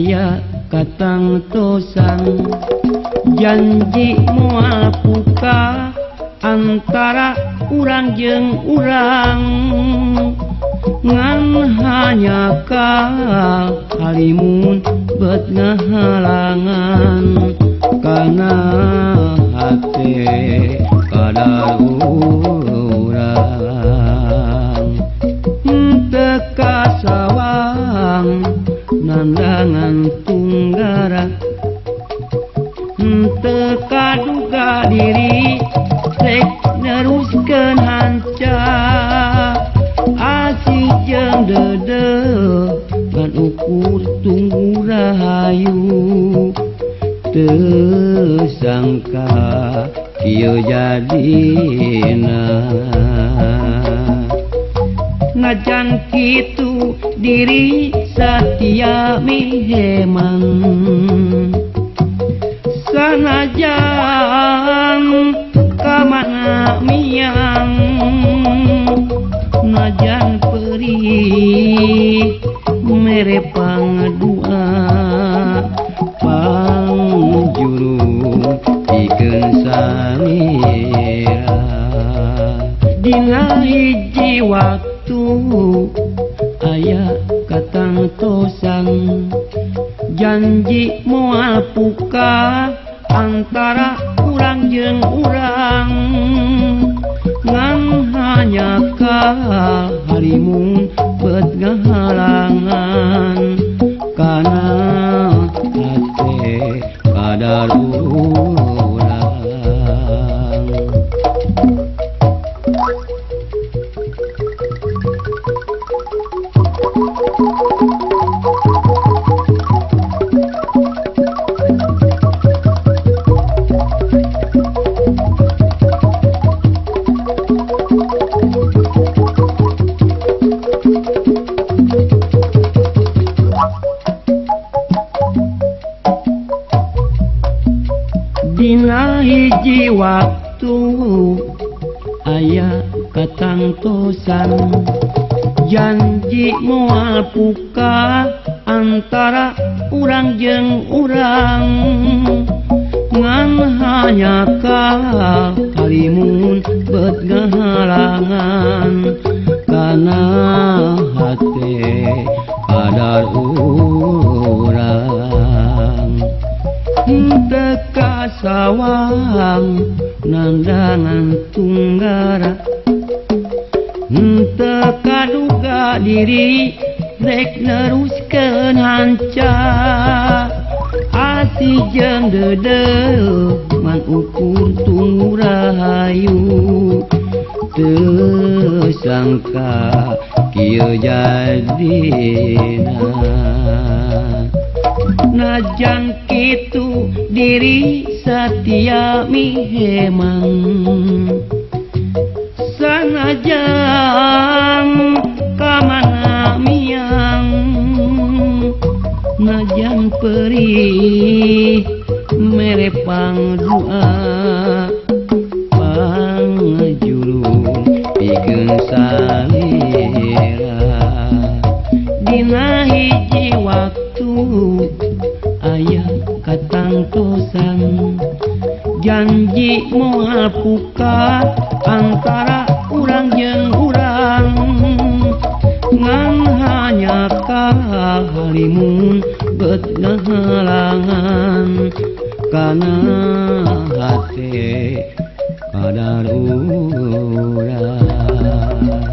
aya katangtosan janji moal puka antara urang jeung urang ngan hanya ka halimun bet ngahalangan kana hate kadar urang teu kasawang nandangan tunggara teu kaduga diri rek neruskeun hanca asih jeung deudeuh ngan ukur tunggu rahayu teu sangka kieu jadina najan kitu diri satia miheman sanajan ka mana miang najan perih mere pangdua pangjuru pikeun salira dina hiji waktu aya katangtosan janji moal puka antara urang jeung urang ngan hanya ka halimun bet ngahalangan kana hate kadar urang. Dina hiji waktu aya katangtosan janji moal puka antara urang jeung urang ngan hanya ka halimun bet ngahalangan kana hate kadar urang teu kasawang nandangan tunggara teu kaduga diri rek neruskeun hanca asih jeung deudeuh ngan ukur tunggu rahayu teu sangka kieu jadina najan kitu diri satia miheman sanajan ka mana miang najan perih mere pangdua pangjuru pikeun salira dina hiji waktu aya katangtosan janji moal puka antara urang jeung urang ngan hanya ka halimun bet ngahalangan kana hate kadar urang.